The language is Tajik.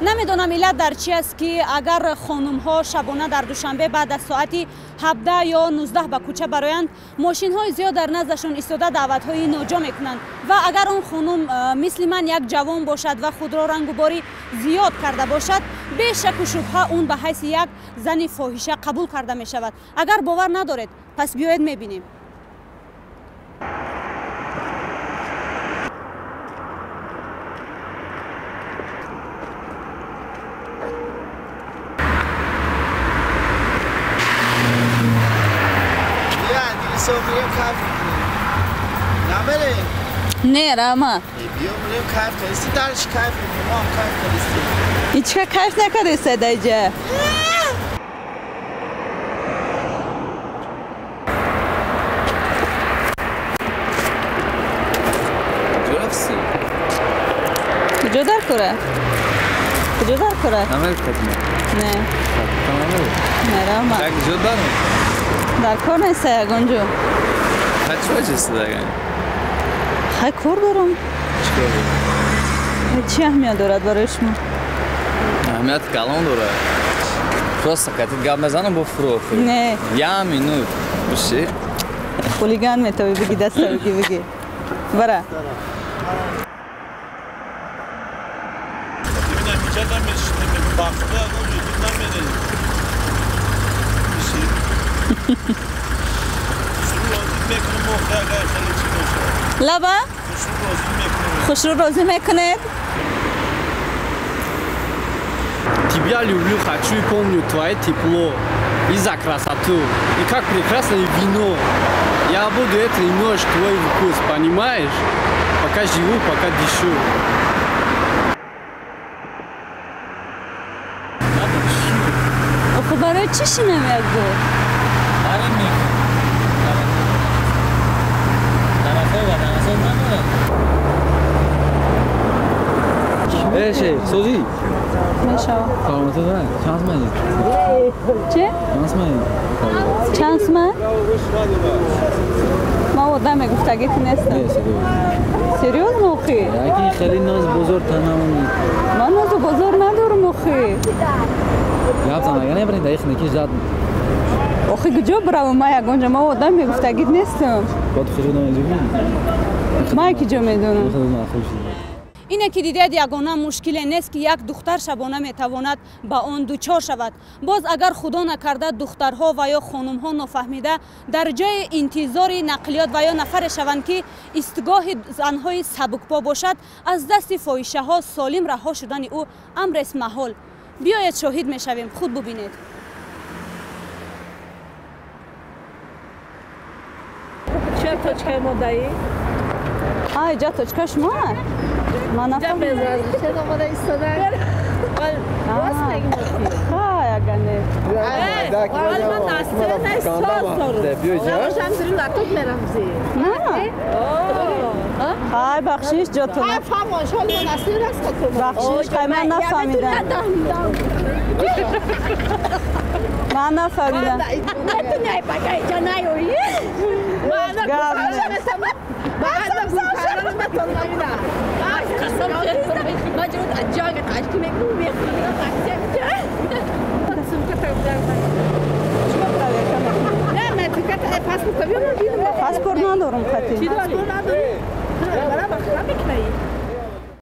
Намедонам иллат дар чи аст, ки агар хонумҳо шабона дар Душанбе баъд аз соати 17 ё 19 ба кӯча бароянд, мошинҳои зиёд дар наздашон истода даъватҳои ноҷо мекунанд ва агар он хонум мисли ман як ҷавон бошад ва худро рангуборӣ зиёд карда бошад, бешаку шубҳа он ба ҳайси як зани фоҳиша қабул карда мешавад. Агар бовар надоред, пас биёед мебинем. Не, Рама. Ичка кайф накардеста даҷа. Куҷо дар кора? Куҷо дар кора? Не. Не, Рама. Дар кор неста ягон ҷо. Хай кор дорам. Чӣ аҳамият дорад барои шумо? Аҳамият калон дорад. Просто катит гап мезанам бо фурӯ. Не. Я минут. Биши. Хулиган метавӣ бигӣ, даста бигӣ, бигӣ. Бара. Лаба? Хушрӯ розӣ мекунед? Тебя люблю, хочу и помню твое тепло и за красоту, и как прекрасное вино. Я буду это и ночь твой вкус, понимаешь? Пока живу, пока дышу. Охо, барои чӣ шинам як бор? Созӣ? Мешавад. Саломатӣ дорад. Чанд суман? Чӣ? Чанд суман? Чанд суман? Ман одам мегуфтагӣ ту нестам. Серьёзно охи? Яки хеле ноз бозор танамон. Ман нозу бозор надорам охи. Гап зан, агар набарӣ даиқ неки зад. Охи куҷо биравам ман ягонҷо? Ман одам мегуфтагит нестам. Бод худро намедонӣ? Ман куҷо медонам? Ине ки дидед, ягона мушкиле нест, ки як духтар шабона метавонад ба он дучор шавад. Боз агар худо накарда духтарҳо ва ё хонумҳо нофаҳмида дар ҷои интизори нақлиёт ва ё нафаре шаванд, ки истгоҳи занҳои сабукпо бошад, аз дасти фоҳишаҳо солим раҳо шудани ӯ амрест маҳол. Биёед шоҳид мешавем, худ бубинед. Точкаи мо даи? А, иҷа точка шумо? Ман нафаҳмидам. Хай, ага не. Хай, бахшиш ҷотон. Бахшиш, хай, ман нафаҳмидам. Ман нафаҳмидам. Паспорт надорам хати.